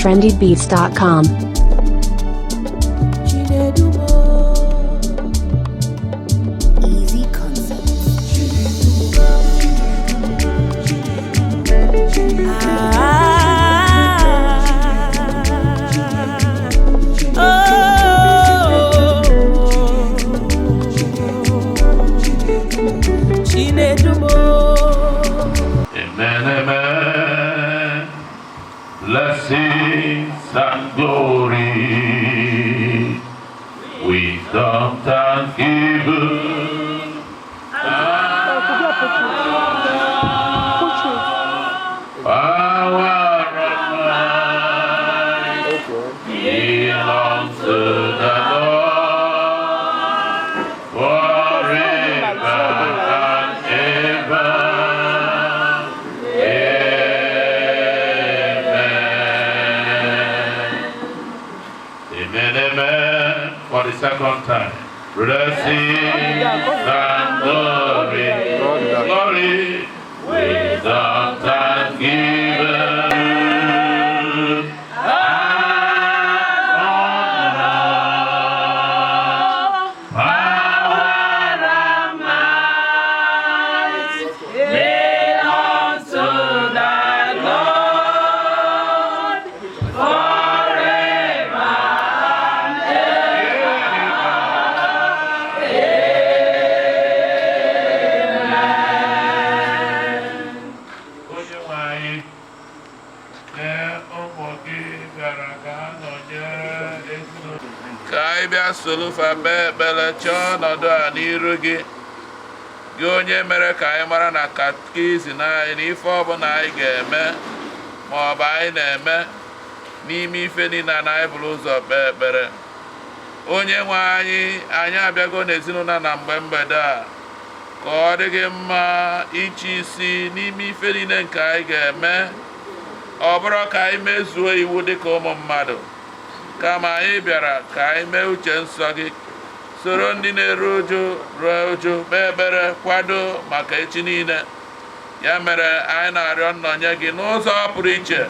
trendybeats.com. Chinedumo. Easy Concepts. Ah, oh, Chinedumo. Amen, amen. Blessings and glory, wisdom, thanksgiving, power and might belongs to the Lord forever and ever. Amen. Amen, amen. For the second time. Blessings and glory, glory, wisdom, thanksgiving, and honor, power and might belongs to the Lord forever and ever. Onye nwe anyị, lee ụmụ gị bịara ka ha nọnyere ezinụlọ. Ka anyị bịa soro fa kpee ekpere chọọ ọnọdụ a n'iru gị, gị onye mere ka anyị mara na katkizim anyị na ife ọbụla anyị ga-eme ma ọ bụ anyị na-eme n'ime ife niile na anyị buru ụzọ kpee ekpere. Onye nwe anyị, anyị abịago n'ezinụlọ na mgbe mgbede a ka ọ dị gị mma ịchị isi n'ime ife niile nke anyị ga-eme. Ọ bụrụ ka anyị mezuo iwu dịka ụmụ mmadụ, kama anyị bịara ka anyị mee uche nsọ gị, soro ndị na-eru uju ruo uju, kpee ekpere, kwado maka echi niile. Ya mere anyị na-arịọ nnọnye gị n'ụzọ pụrụ iche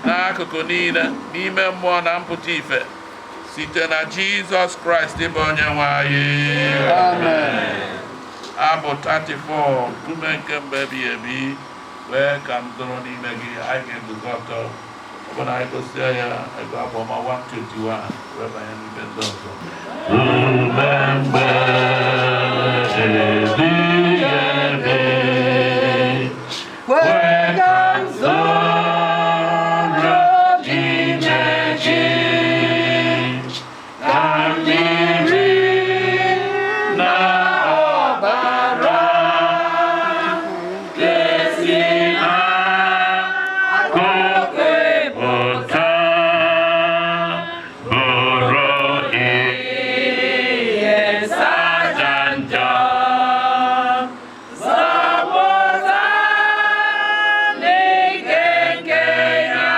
n'akụkụ niile, n'ime mmụọ na mpụta ife, site na Jizọs Kraịst bụ onye nwe anyị. Amen. Abụ 34, nkume nke mgbe ebighị ebi, wee ka m dọrọ n'ime gị. Anyị ga-eguzo ọtọ ọ bụ na anyị gosia ya ebe abụ ọma 121 wee banye n'ibe ndị ọzọ. Nkume mgbe ebighị ebi, wee ka m zoro n'ime gị, ka mmiri na ọbara ga-esi n'akụkụ pụta, bụrụ ihe nsacha njọ, zọpụta n'ike nke ya.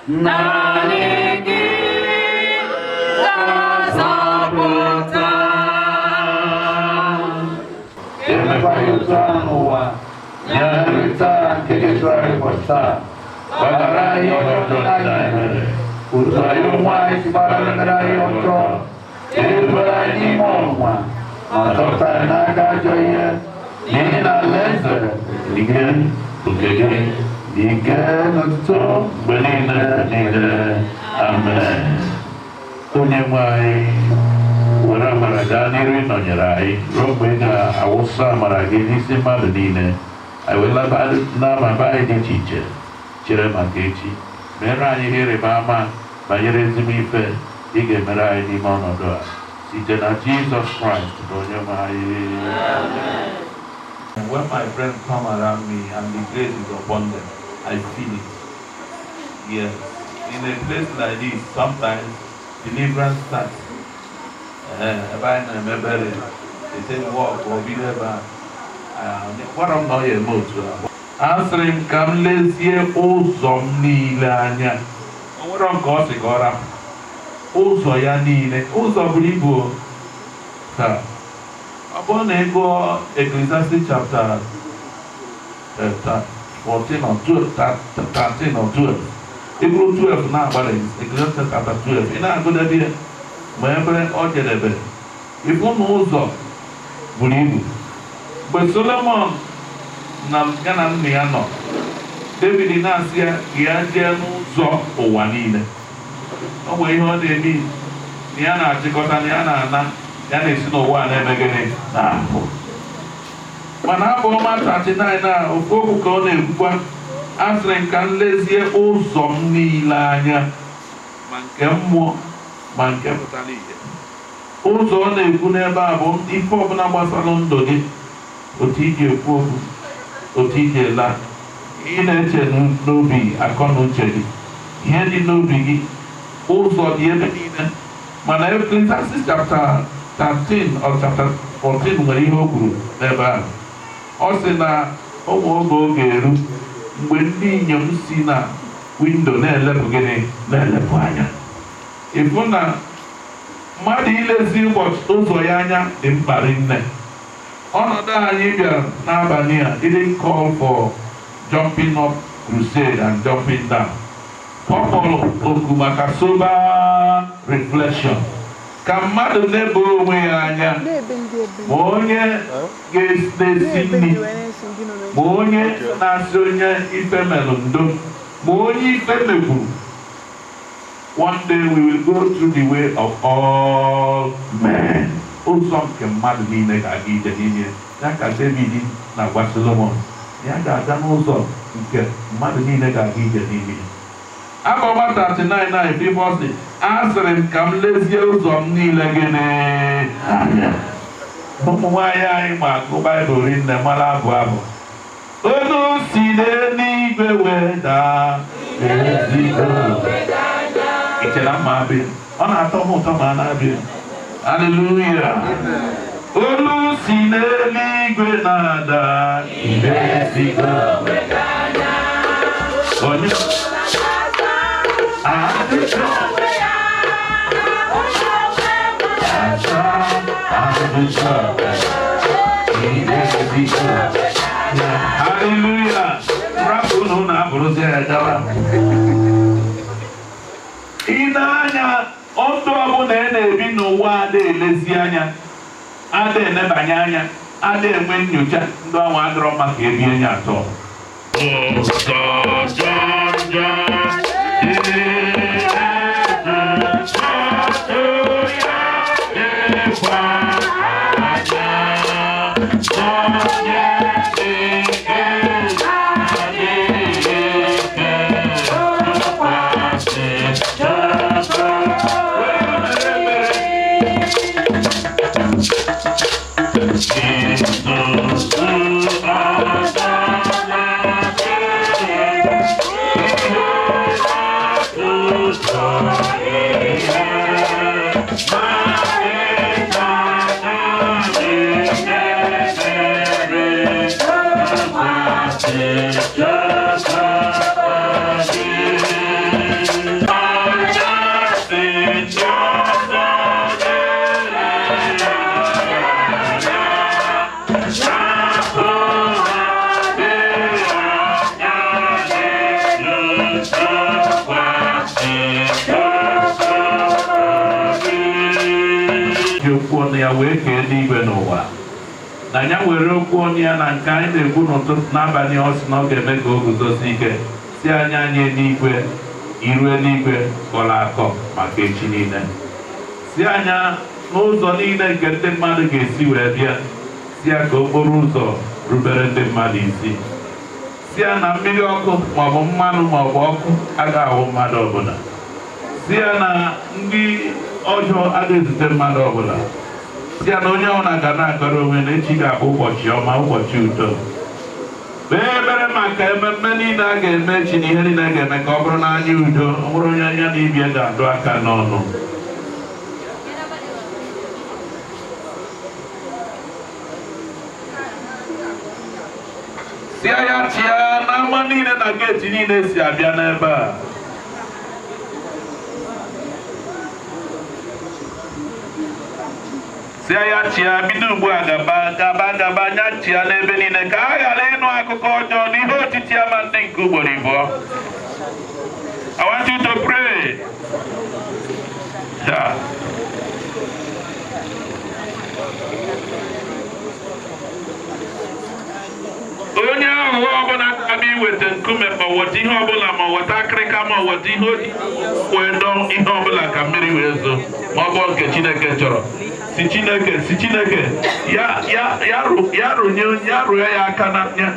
Naanị gị ga-azọpụta. Emekwaghị otu ahụ n'ụwa, nye nri taa nke ga-ezuru anyị ụbọchị taa. Gbaghara anyị ọjọọ niile anyị mere, otu anyị onwe anyị si gbaghara ndị mere anyị ọjọọ. Edubara anyị n'ime ọnwụnwa, ma zọpụta anyị n'aka ajọ ihe. N'ihi na alaeze, Ike nke gị, ike na otuto mgbe niile niile. Amen. Onye nwe anyị, were amara gaa n'iru ịnọnyere anyị ruo mgbe ị ga-awụsa amara gị n'isi mmadụ niile. Anyị wee laba n'ama be anyị dị iche iche chere maka echi. Mere anyị ihe ịrịba ama banyere ezigbo ife ị ga-emere anyị n'ime ọnọdụ a, site na Jizọs Kraịst bụ onye nwe anyị. When my friends come around me and the grace is upon them, I feel it. Yes. In a place like this, sometimes deliverance starts. Ebe anyị na-eme ebere, ete work ọ bido ebe a. Gwara m na ọ ya eme otu a. Asịrị m ka m lezie ụzọ m niile anya. O nwere nke ọ sị ka ọ rapụ. Ụzọ ya niile, ụzọ buru ibu o. Taa. Ọ bụrụ na ị gụọ Ecclesiastes chapter 14 or 12, 13 or 12, ị bụrụ 12 na-agbada, Ecclesiastes chapter 12, ị na-agụdebe ya ma ebe ọ jedebe, ịfụ na ụzọ buru ibu. Mgbe Solomon na ya na nna ya nọ, David na-asị ya ka ya jee n'ụzọ ụwa niile. O nwere ihe ọ na-eme na ya na-achịkọta na ya na-ana ya na-esi n'ụwa a na-eme gịnị na-apụ. Mana Abụ Ọma 39 a, ofu okwu ka ọ na-ekwukwa. Asịrị m ka m lezie ụzọ m niile anya, ma nke mmụọ ma nke pụtara ìhè. Ụzọ ọ na-ekwu n'ebe a bụ ife ọbụla gbasara ndụ gị, otu iji ekwu okwu, otu iji ela, ihe na-eche n'obi, akọ na uche gị, ihe dị n'obi gị. Ụzọ dị ebe niile, mana Ecclesiastes chapter 13 or chapter 14 nwere ihe o kwuru n'ebe ahụ. Ọ sị na ụmụ oge oge eru mgbe ndị inyom si na window na-elepụ gịnị, na-elepụ anya. Ịfụ na mmadụ ilezi ụbọchị ụzọ ya anya dị mkpa rinne. Ọnọdụ anyị bịara n'abalị a didn't call for jumping up crusade and jumping down. Ọ kpọrọ oku maka sober reflection, ka mmadụ na-ebe onwe ya anya, ma onye ga-esi nri, ma onye na-asị onye ife melụ ndo, ma onye ife megburu. One day we will go through the way of all men. Ụzọ nke mmadụ niile ga-aga ije n'ime ya ka David na-agwa Solomon ya ga-aga n'ụzọ nke mmadụ niile ga-aga ije n'ime ya. Abụ Ọma 39 na ebe ọ sị, asịrị m ka m lezie ụzọ m niile gịnị anya. Ụmụ nwaanyị anyị ma agụ Baịbụl rinne, mara abụ abụ. Olu si n'eluigwe wee daa ezigbo. Ị na mma abịa, ọ na-atọ m ụtọ ma a na-abịa. Haleluya! Olu si n'eluigwe na-ada ezigbo. Onye ajụjụ asa ajụjụ ezigbo. Haleluya! Rapụ unu na-abụrụzi ya gawa. Ị na-anya ndụ ọbụla ị na-ebi n'ụwa, ada elezi anya, ada enebanye anya, ada enwe nyocha, ndụ ahụ adịrọ mma ka ebie ya atọ. Ụzọ jọjọ dị eze ya dịkwa anya onye dị adịghị ike tụkwasị Jehova Jizọs adala ụzọ ihe ma ịta na-emere tụkwasị Jehova obi. Kachasị njọ ji okwu ọnụ ya wee kee eluigwe n'ụwa, na ya were okwu ọnụ ya na nke anyị na-ekwu n'ụtụtụ, n'abalị, ọ sị na ọ ga-eme ka o guzosi ike. Si anya anyị eluigwe, iru eluigwe kọrọ akọ maka echi niile. Si anya n'ụzọ niile nke ndị mmadụ ga-esi wee bịa, si ya ka okporo ụzọ rubere ndị mmadụ isi. Si ya na mmiri ọkụ maọbụ mmanụ maọbụ ọkụ agaghị ahụ mmadụ ọbụla. Si ya na ndị ọjọọ agaghị ezute mmadụ ọbụla. Si ya na onye ọbụla ga na-agọrọ onwe na echi ga-abụ ụbọchị ọma, ụbọchị udo. Kpee ekpere maka ememme niile a ga-eme echi na ihe niile a ga-eme ka ọ bụrụ n'anya udo, ọ bụrụ onye anya na ibie ga-adụ aka n'ọnụ. Si ya chịa n'ama niile na geeti niile si abịa n'ebe a. Si ya chịa bido ugbu a gaba gaba gaba nya chịa n'ebe niile ka a ghara ịnụ akụkọ ọjọọ na ihe otiti ama ndị nke ugboro ịbụọ. I want you to pray. Yeah. Onye aghụghọ ọbụla ga-abịa iweta nkume ma weta ihe ọbụla, ma weta akịrịka, ma weta ihe wee dọọ ihe ọbụla ka mmiri wee zoo, ma ọ bụ nke Chineke chọrọ, si Chineke, si Chineke ya ya ya ya rụnye ya rụọ ya aka n'anya,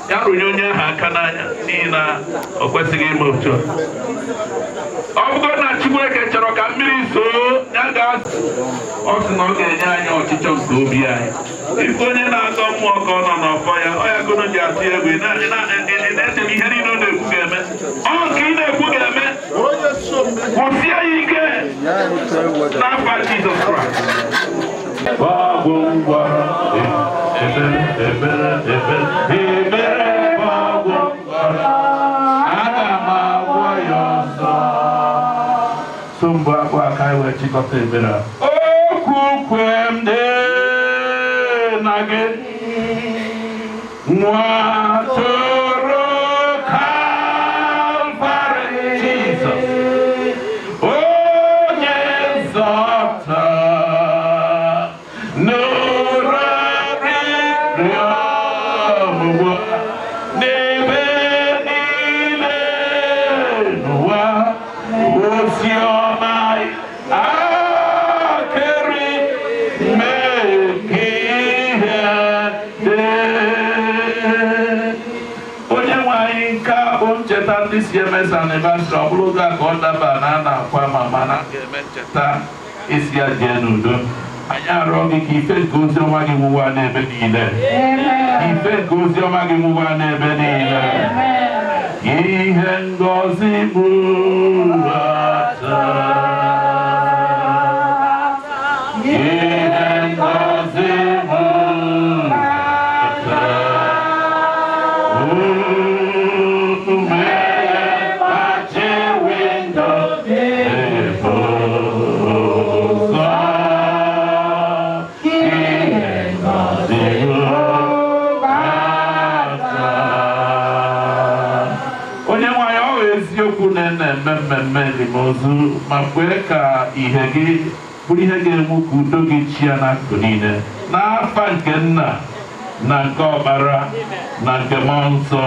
ya rụnye onye ahụ aka n'anya, n'ihi na o kwesịghị ime otu a. Ọ bụrụ na Chineke chọrọ ka mmiri zoo, ya ga ọ sị na ọ ga-enye anyị ọchịchọ nke obi anyị. Ife onye na-agọ mmụọ ka ọ nọ n'ọfọ ya, ọ ya gono ji atụ egwu. Ị na-eche na ihe niile ọ na-ekwu ga-eme. Ọ nke ị na-ekwu ga-eme. Kwụsie ya ike n'afa Jizọs Kraịst. Ọgwụ ngwọrọ, ebere, ebere, ebere, ebere, ọgwụ ngwọrọ, aga m agwọ ya ọzọ. So mbụ akpụ aka anyị wee chịkọta ebere a. Okwukwe m dị na gị, nwa toro Kalvarị, Jizọs, onye nzọpụta, nụrụ arịrịọ m ugbu a n'ebe niile n'ụwa, ozi ọma akịrị mee ka ihe dị. Onye nwe anyị, nke a bụ ncheta ndị CMS anniversary. Ọ bụrụ oge a ka ọ daba na a na-akwa mama na ga-eme ncheta isi ya jee n'udo. Anyị arịọ gị ka ife nke ozi ọma gị nwụwa n'ebe niile, ka ife nke ozi ọma gị nwụwa n'ebe niile. Ihe ngọzi bụrata, ihe ngọzi bụrata, unu meghachi window ebu ụzọ, ihe ngọzi bụrata. Onye nwanyị, ọ bụ eziokwu na ị na-eme mmemme elimozu, ma kwee ka ihe gị bụrụ ihe ga-enwu, ka udo gị chia n'akụkụ niile, n'afa nke Nna na nke Ọkpara na nke Mmụọ Nsọ.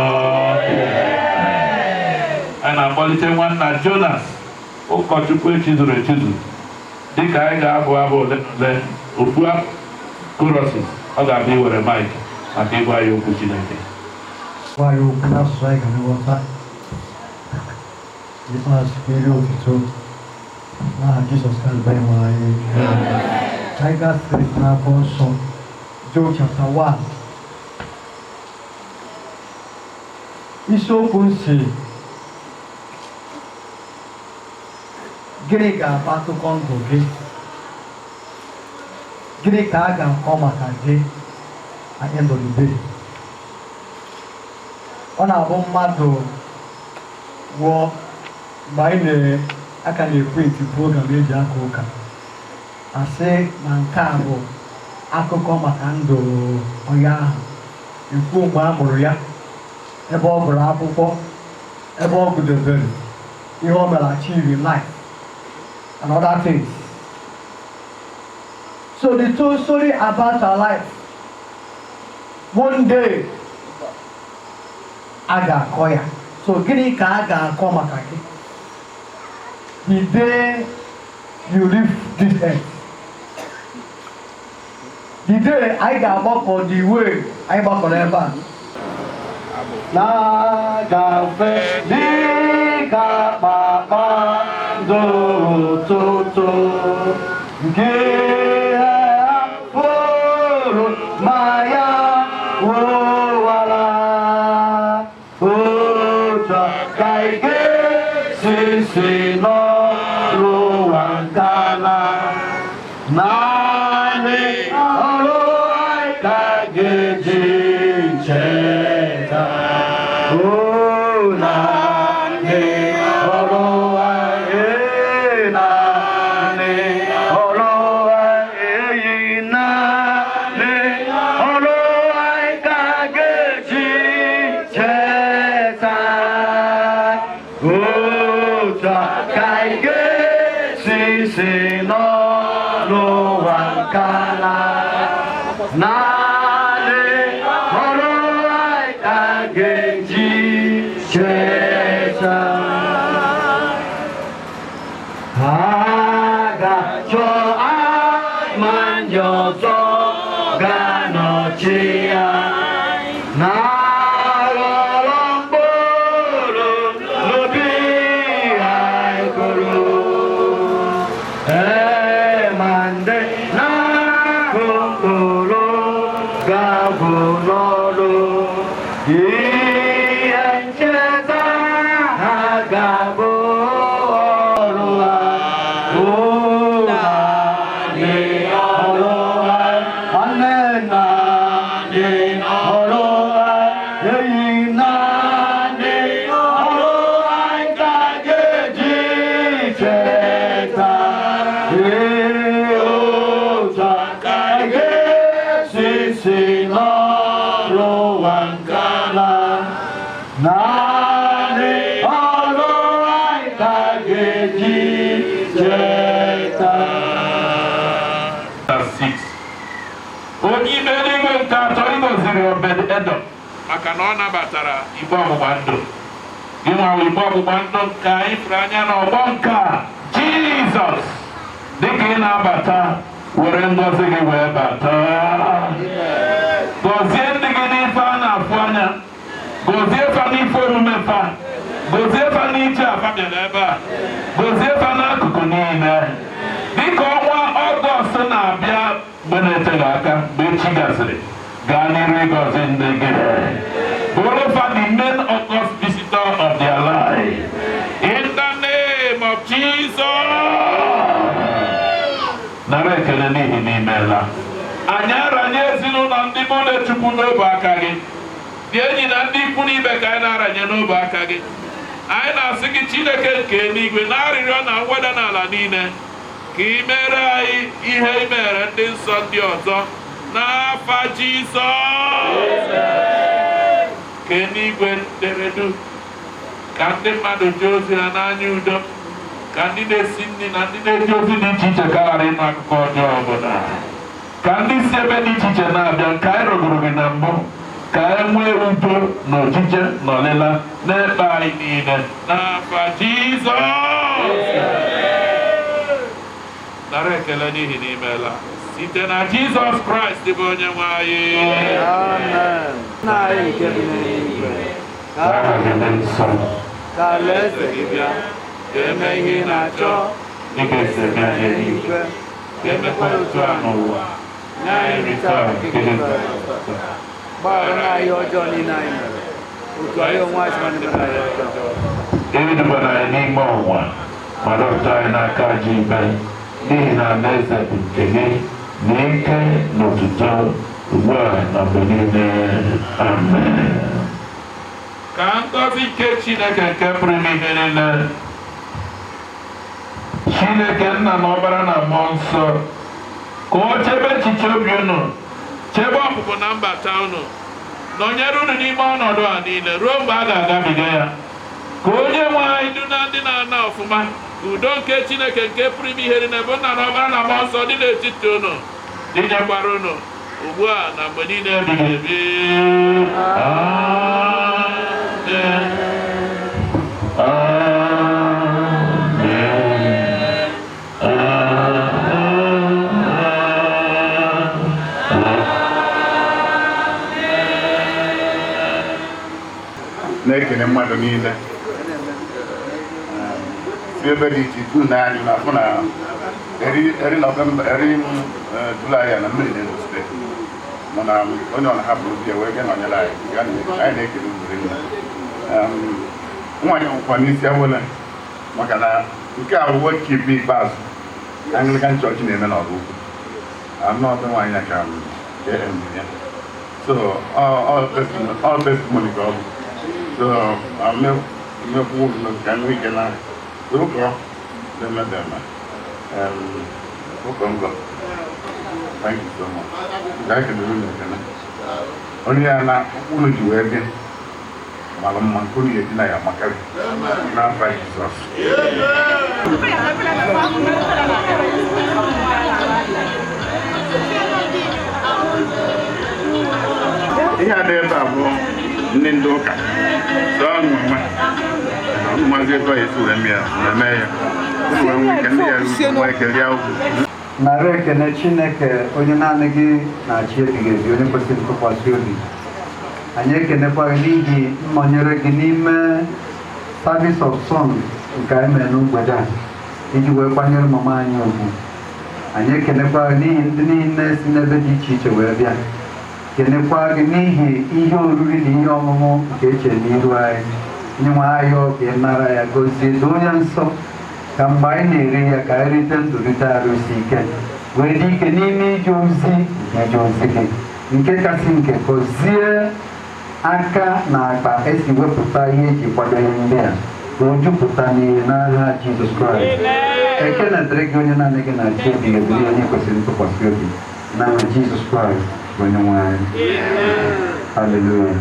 A na-akpọlite nwanna Jonas, ụkọchukwu echizuru echizu, dịka anyị ga-abụ abụ ole na ole, ofu choruses, ọ ga-abịa iwere mic maka ịgwa ya okwu Chineke. Gwa ya okwu n'asụsụ anyị ga na-aghọta. N'ikpeazụ, eri otuto n'aha Jizọs Kraịst bụ Onyenwe anyị. Anyị gaa straight n'akwụkwọ nsọ, Job chapter 1. Isiokwu m si, gịnị ga-abụ akụkọ ndụ gị? Gịnị ka a ga-akọ maka gị at end of the day? Ọ na-abụ mmadụ gwụọ, mgbe anyị na-aka na-eprint program eji aka ụka, asị na nke a bụ akụkọ maka ndụ onye ahụ, ekwu mgbe a mụrụ ya, ebe ọ gụrụ akwụkwọ, ebe ọ gụdebere, ihe o mere achieve in life and other things. So the true story about our life, one day a ga-akọ ya. So gịnị ka a ga-akọ maka gị the day you leave this earth, the day anyị ga-agbakọ, the way anyị gbakọrọ ebe a na-agafe dịka kpakpando ụtụtụ nke Otu a ka ị ga-esi si n'ọrụ ụwa nke a na naanị ọrụ anyị ka ga-eji cheta. O naanị ọrụ anyị, naanị ọrụ anyị, naanị ọrụ anyị ka ga-eji cheta. Otu a ka anyị ga-esi si n'ụwa nke a na naanị ọrụ anyị ka ga-eji cheta. Ha ga-achọ ama ndị ọzọ ga-anọchi ya na-aghọrọ mkpụrụ n'obi anyị kụrụ. Ee, ma ndị na-akụ mkpụrụ ga-abụ n'ọrụ ihe ncheta ha ga-abụ ọrụ ha. O naanị ọrụ ha, nwanne, naanị ọrụ ha, eyi, naanị ọrụ anyị ka ga-eji cheta. Ee, otu a ka anyị ga-esi si n'ọrụ ụwa nke a na naanị ọrụ anyị ka ga-eji cheta. 6. Onye ime eluigwe nke atọ, ị gọziri Obed Edom maka na ọ nabatara igbe ọgbụgba ndụ gị. Nwawa igbe ọgbụgba ndụ nke anyị fụrụ anya n'ọgbọ nke a, Jizọs, dịka ị na-abata, were ngọzi gị wee bata. Gọzie ndị gị n'ife a na-afụ anya, gọzie fa n'ife omume fa, gọzie fa n'iche afa bịara ebe a, gọzie fa n'akụkụ niile. Dịka ọnwa Ọgọst na-abịa mgbe na-eteghị aka, mgbe echi gasịrị, gaa n'iru ịgọzi ndị gị, bụrụ fa the main August visitor of their life, in the name of Jesus. Nara ekele n'ihi na imeela. Anyị aranye ezinụlọ ndị mụ na-echukwu n'obe aka gị, dị enyi na ndị ikwu na ibe ka anyị na-aranye n'obe aka gị. Anyị na-asị gị, Chineke nke eluigwe, na arịrịọ na mweda n'ala niile, ka ị mere anyị ihe ị mere ndị nsọ ndị ọzọ, n'afa Jizọs. Ka eluigwe deredu, ka ndị mmadụ jee ozi ha n'anya udo, ka ndị na-esi nri na ndị na-eje ozi dị iche iche ka ghara ịnụ akụkọ ọjọọ ọbụla, ka ndị si ebe dị iche iche na-abịa nke anyị rụgoro gị na mbụ, ka e nwee udo na ojije na ọlịla n'ekpe anyị niile, n'afa Jizọs. Nara ekele n'ihi na imeela, site na Jizọs Kraịst bụ onye nwe anyị. Amen. Nna anyị nke bi n'eluigwe, ka Aha gị dị nsọ. Ka alaeze gị bịa, ka eme ihe ị na-achọ dịka esi eme ya n'eluigwe, n'eluigwe, ka emekwa otu a n'ụwa. Nye anyị nri taa nke gị taa. Gbaghara anyị ọjọọ niile anyị mere, otu anyị onwe anyị si ma ndị mere anyị ọjọọ. Edubara anyị n'ime ọnwa, ma dọpụta anyị n'aka ajọ ibe, n'ihi na alaeze bụ nke gị, na ike na otuto, ugbu a na mgbe niile. Amen. Ka ngọzi nke Chineke nke pụrụ ime ihe niile, Chineke Nna na Ọkpara na Mmụọ Nsọ, ka o chebe echiche obi unu, chebe ọpụpụ na mbata unu, nọnyere unu n'ime ọnọdụ a niile ruo mgbe a ga-agabiga ya. Ka onye nwe anyị du na ndị na-ana ọfụma. Ka udo nke Chineke nke pụrụ ime ihe niile, bụ Nna na Ọkpara na Mmụọ Nsọ, dị n'etiti unu, dịnyekwara unu ugbu a na mgbe niile ebighị ebi. Amen. Amen. Amen. Na-ekene mmadụ niile si ebe dị iche iche unu anyị na-afụ na eri Nọvemba, eri Julaị a na mmiri na-ezozite, mana onye ọ na-ahapụ obi ya wee bịa nọnyere anyị. Anyị na-ekele unu rinne. Nwaanyị nwụkwa n'isi awele, maka na nke a bụ nwoke ikpeazụ Anglican Church na-eme n'Ọraukwu. Anọ ọbụ nwaanyị a ka m KM ya. So all testimony ka ọ bụ. So mmekwu ka nwee ike na ụkọ demedeme ụkọ ngọ. Thank you so much. Ka anyị kelere unu ekele. Onye ya na unu ji wee bịa mara mma, nke unu ga-eji na ya amakarị n'afa Jizọs. Ihe a dị ebe a bụ ndị ndị ụka sọ nwe nwe mazi etu a esi wee mee ya, wee mee ya unu wee nwee ike ndị ya ruru nwee ike rịa ugwu. Nara ekene Chineke, onye naanị gị na-achị ebighị ebi, onye kwesịrị ntụkwasị obi. Anyị ekenekwa gị n'ihi nnọnyere gị n'ime service of song nke anyị mere n'mgbede a iji wee kwanyere mama anyị ugwu. Anyị ekenekwa gị n'ihi ndị niile si n'ebe dị iche iche wee bịa. Kenekwa gị n'ihi ihe oriri na ihe ọṅụṅụ nke eche n'iru anyị. Nye ayọ ka ị nara ya, gozie, doo ya nsọ, ka mgbe anyị na-eri ya, ka anyị rite ndụ, rite arụ isi ike, wee dị ike n'ime ije ozi nke ije ozi gị. Nke kasị nke, gọzie aka na akpa esi wepụta ihe eji kwado ihe ndị a, ka o jupụta n'ihe, n'aha Jizọs Kraịst. Ekele dịrị gị, onye naanị gị na-achị ebighị ebi, onye kwesịrị ntụkwasị obi, n'aha Jizọs Kraịst bụ onye nwe anyị. Haleluya.